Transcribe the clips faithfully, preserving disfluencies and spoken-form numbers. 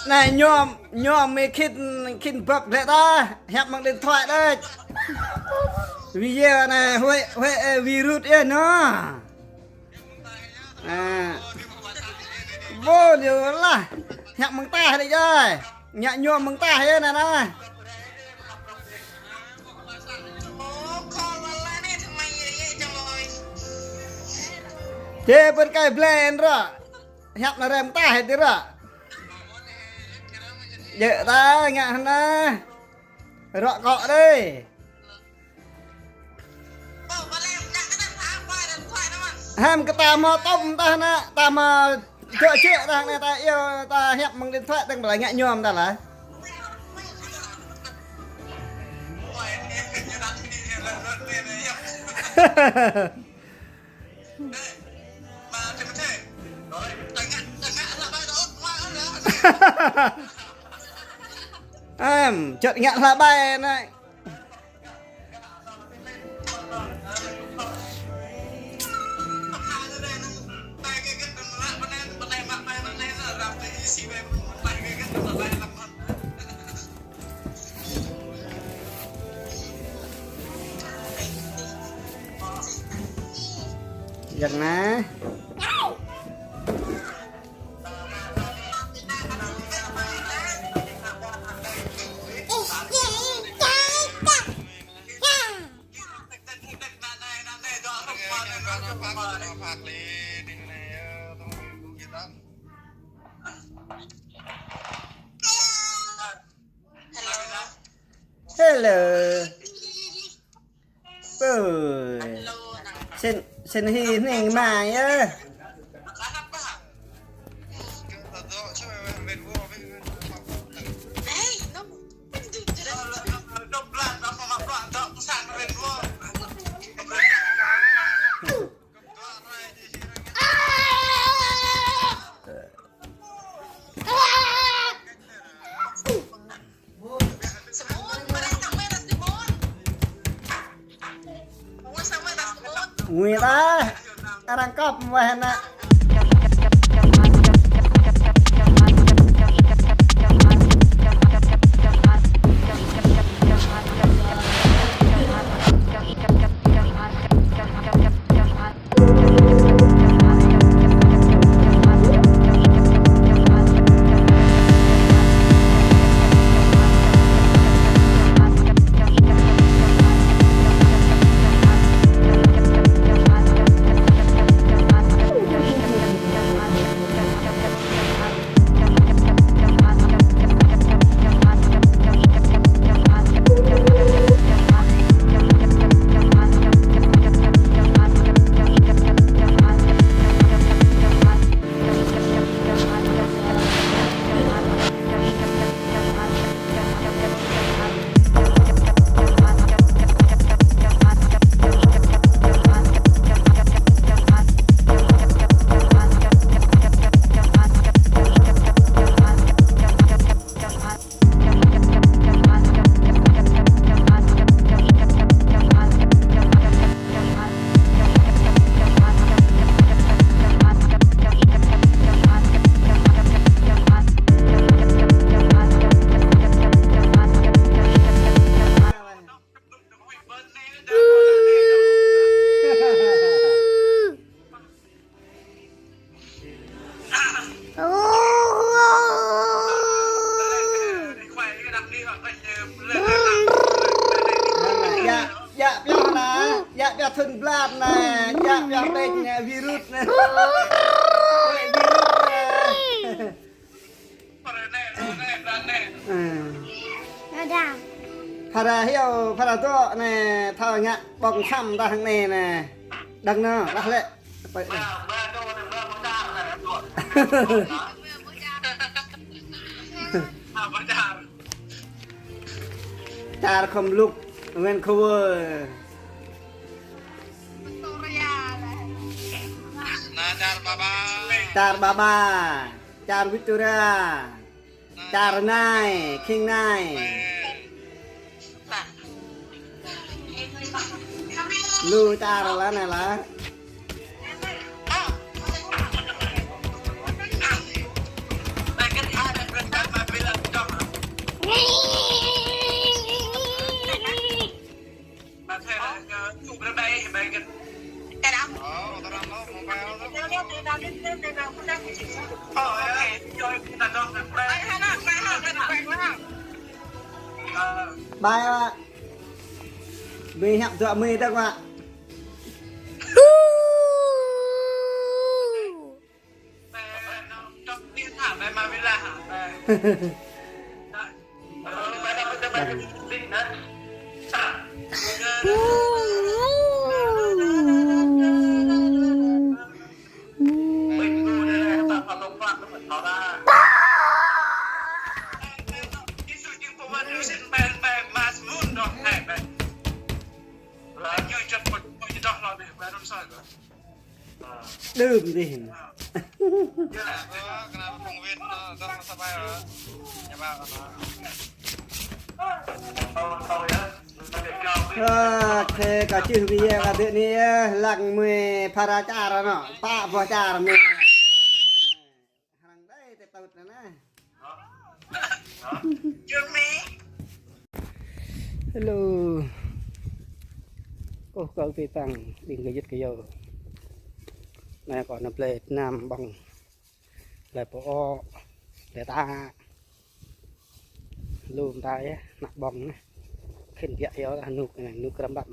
Anai ñom, ñom mơi khĭn, khĭn bưp glaĭ ta, hiăp mơ̆ng điện thoại đôč. Video anai huĭ, huĭ, ơ, virus yơh nô. A. Vô liu lah. Hiăp mơ̆ng ta đôč yơh. Ngă ñom mơ̆ng ta yơh anai anai. Čê pơ̆n kai blai anŭn ră. Hiăp anai rem ta hĭ ti ră. Djơ̆ ta ngă hơnă. Rŏ kŏ đơi. Hăm kơ ta hmâo tŏm ta hơnă, ta hmâo djơ̆ čĕ ta hơnă, ta iâu ta hiăp mơ̆ng điện thoại tơ̆ng ƀơi ngă ñom ta lah. Em, čŏt ngă hla ƀai anai. Yang na. Hello. Ơ. Sĭn, sĭn hĭ hning mai yơh. Ngui ta, arăng kŏp weh ană. Djă, djă pioh anai, djă pioh thŭn blan anai, djă pioh đĕč anai, virus anai. Đĕč virus anai. Ơ. Phara hyu, phara dŏ anai, thâo ngă ƀơ̆ng khăm ta hăng anai anai. Đăng nô, lah lĕ. Čar Khom Luk, Vancouver. Čar Baba. Čar Victoria. Čar Nai, Khing Nai. Lu čar lah anai lah. Bai, Wak. Mì hăp dua mì dah, Wak. Đơm dih. Ơ, kơ kơ čih video kơ dih anai, ơ, lăng mui phara čar anŭn, pă boh čar mui. Hăng đơi tơtŭt anŭn. Hello. Ôh, kâo pơpă, ƀing gơyut gơyâo. Anai kâo nao plơi tơnam ƀơ̆ng. Plơi pô, plơi ta. Lŏm ta yơh, ană ƀơ̆ng anai. Khĭn biă hyu ta, nuk anai, nuk răm răm.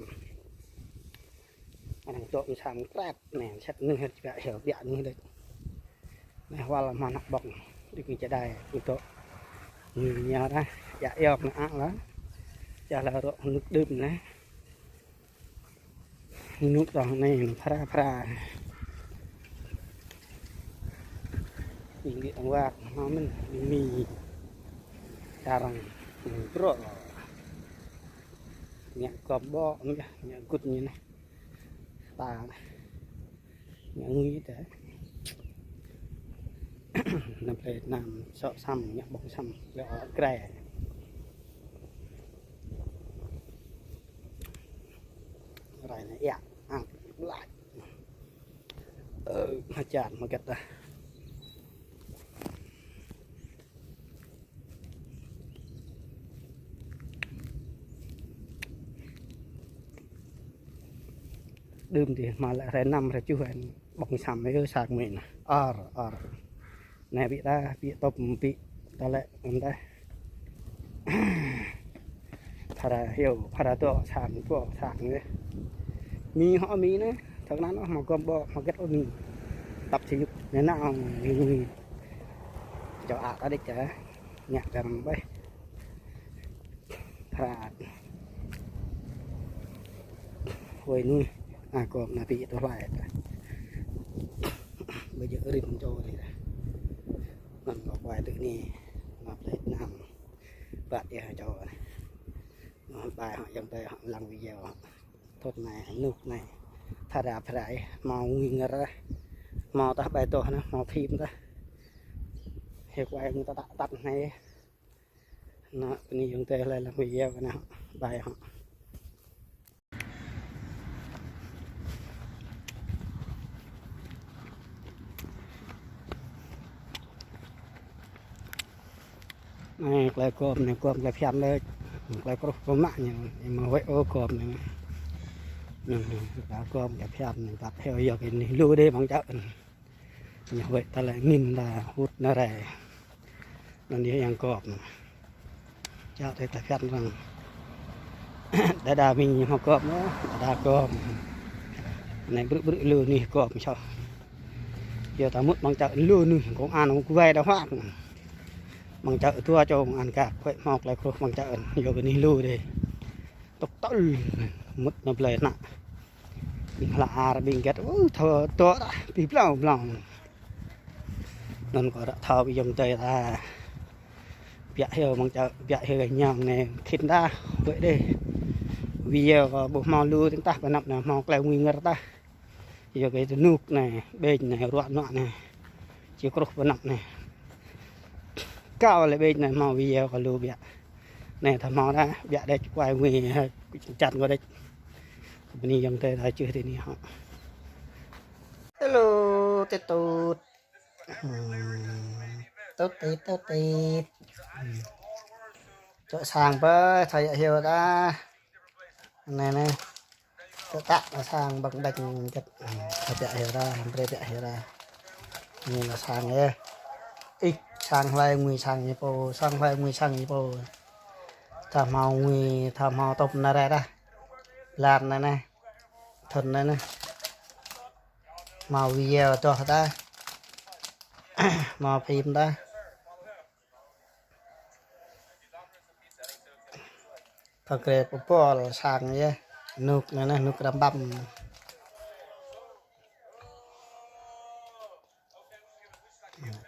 Anŭn tŏ mơsăm krep anai, sĭt anai hơt biă hyu, biă anai đôč. Anai wăl mă ană ƀơ̆ng, đĭ kơ čơđai, anŭn tŏ. Anai ñu ta, biă hyu anai ăt lah. Čah lah rŏ nuk đưm anai. Nuk dong anai, phara phara. Ƀing đĭ dong wăt, hmâo mơ̆n, ƀing mì. Čar arăng, brŏ. Ngă gom ƀô̆, ngă, ngă gŭt ñu anai. Ta anai. Ngă ngui ta. Nao plơi tơnam, sŏ săm, ngă ƀơ̆ng săm, lĕ ôh grai. Rai anai yă, ang, blač. Ơ, mă čar, mă gĕt ta. Đưm dih mă lĕ hrơi năm hrơi tơjuh anŭn ƀơ̆ng săm yơh sa mui anŭn. Ơr, ơr. Anai ƀiă ta, ƀiă tŏp ƀiă ta lĕ anŭn ta. Phara hyu, phara dŏ sang, dŏ sang yơh. Mì hŏ mì anai, thâo kơnăl ôh hmâo gom ƀô̆, hmâo gĕt ôh mì. Tăp si yŭk, anai nao mì, mì. Čô ă ta đĕč ča, ngă gam ƀai. Phara. Huai anai, a, gom anai ƀiă tŏ hlai ta. Ƀơi jơ̆ rĭm čô anai ta. Anŭn kâo kuai tui anai, mă plơi tơnam. Ƀă yơh čô anai. Anŭn ƀai hŏ, ayŏng adơi hŏ, lăng video hŏ. Tŏt anai, nuk anai. Phara phara yơh, hmâo ngui ngơr. Hmâo tah ƀai tŏ anai, hmâo phim tah. Hê kuai ngui ta tăt tăt anai. Anŭn, bơni ayŏng adơi hlơi lăng video kơ anai hŏ. Ƀai hŏ. Anai, tơlơi gom anai, gom tơlơi phiăn đôč. Tơlơi kruh pơmă ñu, ñu mă huĭ ôh gom anai. Anai, anai, tơlơi gom tơlơi phiăn anai, tăp hyu yua kơ anih lu đơi mơ̆ng čar anai. Ñu huĭ ta lĕ angĭn ta hŭt anai rai. Anŭn yơh yang gom anai. Čar tơlơi phiăn arăng. Đa đa mĭn hmâo gom ôh, đa đa gom. Anai brư̆ brư̆ lu anih gom soh. Yua ta mŭt mơ̆ng čar lu anih công an, công an kuai đa huă. Mơ̆ng čar dua čô công an gak, huĭ hmâo tơlơi kruh mơ̆ng čar, yua kơ anih lu đơi. Tŏk tŏl, mŭt nao plơi anai. Ƀing hla ar, ƀing gĕt, ơ, thâo tŏ dah, ƀing blang blang. Anŭn kâo ră thâo ƀing ayŏng adơi ta. Biă hyu mơ̆ng čar, biă hyu gah ñam anai, khĭn dah, huĭ đơi. Video kâo ƀu hmâo lu dơ̆ng tah, pơ anăp anai hmâo tơlơi ngui ngơr tah. Yua kơ tơnuk anai, ƀing anai, ruă nuă anai. Či kruh pơ anăp anai. Kâo lĕ ƀing anai hmâo video kâo lu biă. Anai ta hmâo dah, biă đĕč kuai ngui, čăn kâo đĕč. Bơni ayŏng adơi ta čih tui anai hŏ. Hello, tơtŭt. Hmm. Tŭt tĭt, tŭt tĭt. Hmm. Čŏk sang pơ, thâo yă hyu dah. Anai anai. Tơtă anai sang ƀơ̆ng đĕč gĕt. Hmm. Thâo yă hyu dah, brơi yă hyu dah. Anai anai sang yơh. Ih. Sang hlơi ngui sang ñu pô, sang hlơi ngui sang ñu pô. Thâo hmâo ngui, thâo hmâo tŭp anai rai đah. Blan anai neh. Thŭn anai neh. Hmâo video tŏh đah. Hmâo phim đah. Thâo krê pơpol sang yơh. Nuk anai neh, nuk răm băm.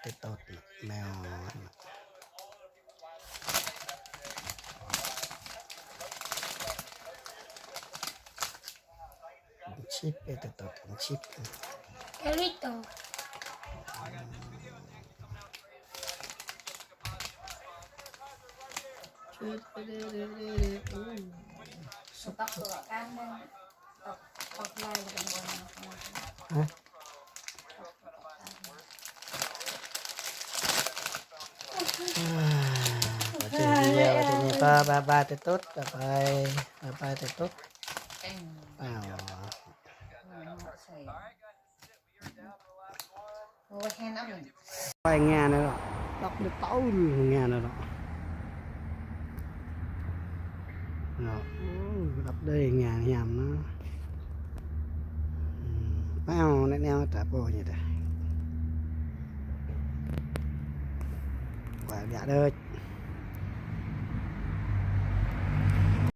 Tơtŭt meo. Chip, ơ, tơtŭt chip. Qué lindo. Hả? Bye bye, bye bye, tơtŭt, bye bye, bye bye, tơtŭt. Wow. Ôi, hen ăp. Ơi, Nga anai lŏ. Đŏk đĭ tâo Nga anai lŏ. Lŏ. Ơ, đŏk đơi Nga hiam anai. Hm, pao anai neo ta pô ñu đah. Wa biă đơi.